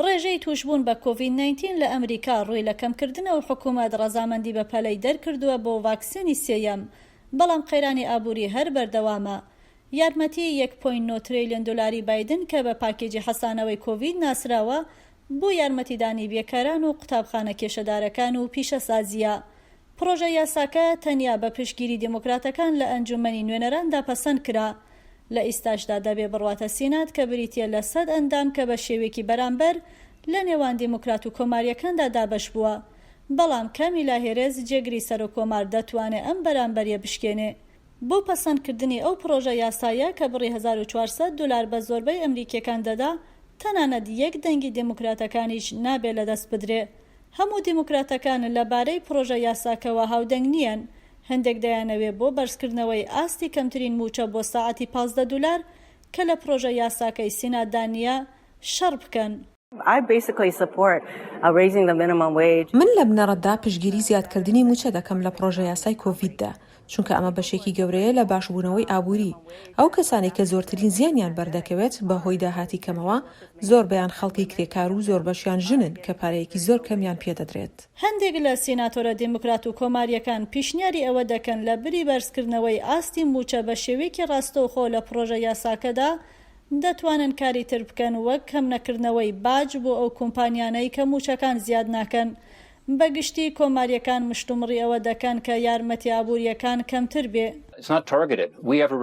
ڕێژەی تووشبوون بە کۆڤید ناینتین لە ئەمریکا ڕووی لە کەمکردنە و حکومەت ڕەزامەندی بەپەلەی دەرکردووە بۆ ڤاکسینی سێیەم، بەڵام قەیرانی ئابووری هەر بەردەوامە. یارمەتیی یەک point نۆ ترەیلیۆن دۆلاری بایدن کە بە پاکێجی حەسانەوەی کۆڤید ناسراوە، بۆ یارمەتیدانی بێکاران و قوتابخانە کێشەدارەکان و پیشەسازییە. پڕۆژە یاساکە تەنیا بە پشتگیری دێموکراتەکان لە ئەنجوومەنی نوێنەراندا پەسەند کرا. لە ئیستاشدا دەبێ بڕواتە سینات کە بریتییە لە سەد ئەندام کە بە شێوەیەکی بەرامبەر لە نێوان دێموکرات و کۆمارییەکاندا دابەش بووە. بەڵام کامیلا هێرێس جێگری سەرۆککۆمار دەتوانێ ئەم بەرامبەرییە بشکێنێ. بۆ پەسەندکردنی ئەو پڕۆژە یاسایە کە بڕی 1400 دۆلار بە زۆربەی ئەمریکییەکان دەدا، تەنانەت یەک دەنگی دێموکراتەکانیش نابێ لەدەست بدرێ. هەموو دیموکراتەکان لە بارەی پڕۆژە یاساکەوە هاودەنگ نییەن، هەندێک دەیانەوێ بۆ بەرزکردنەوەی ئاستی کەمترین مووچە بۆ ساعەتی 15 دولار کە لە پڕۆژە یاساکەی سیناتدا نییە، شەڕ بکەن. من لە بنەڕەتدا پشتگیری زیادکردنی مووچە دەکەم لە پڕۆژە یاسای کۆڤیددا، چونکە ئەمە بەشێکی گەورەیە لە باشبوونەوەی ئابووری. ئەو کەسانەی کە زۆرترین زیانیان بەردەکەوێت بەهۆی داهاتی کەمەوە، زۆربەیان خەڵکی کرێکار و زۆربەشیان ژنن کە پارەیەکی زۆر کەمیان پێدەدرێت. هەندێک لە سیناتۆرە دیموکرات و کۆمارییەکان پیشنیاری ئەوە دەکەن لە بری بەرزکردنەوەی ئاستی مووچە بە شێوەیەکی ڕاستەوخۆ لە پڕۆژە یاساکەدا دەتوانن کاری تر بکەن وەک کەمنەکردنەوەی باج بۆ ئەو کۆمپانیانەی کە مووچەکان زیاد ناکەن بە گشتی کۆمارییەکان مشتومڕی ئەوە دەکەن کە یارمەتیە ئابوورییەکان کەمتر بێ.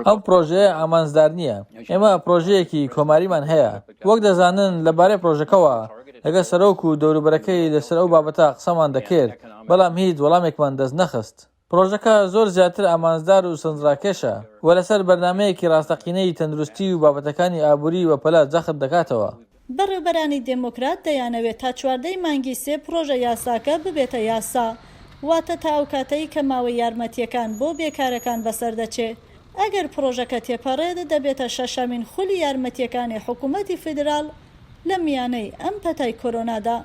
ئەم پرۆژەیە ئامانجدار نییە. ئێمە پرۆژەیەکی کۆماریمان هەیە. وەک دەزانن لەبارەی پرۆژەکەوە لەگەڵ سەرۆک و دەوروبەرەکەی لەسەر ئەو بابەتە قسەمان دەکرد، بەڵام هیچ وەڵامێکمان دەست نەخست. پرۆژەکە زۆر زیاتر ئامانجدار و سەرنجڕاکێشە و لەسەر بەرنامەیەکی ڕاستەقینەی تەندروستی و بابەتەکانی ئابووری بەپەلە جەخت دەکاتەوە. بەڕێوبەرانی دێمۆکرات دەیانەوێت تا 14 ی مانگی سێ پڕۆژە یاساکە ببێتە یاسا، واتە تا ئەو کاتەی کە ماوەی یارمەتییەکان بۆ بێکارەکان بەسەر دەچێ. ئەگەر پڕۆژەکە تێپەڕێت، دەبێتە شەشەمین خولی یارمەتییەکانی حکوومەتی فیدراڵ لە میانەی ئەم پەتای کۆرۆنادا.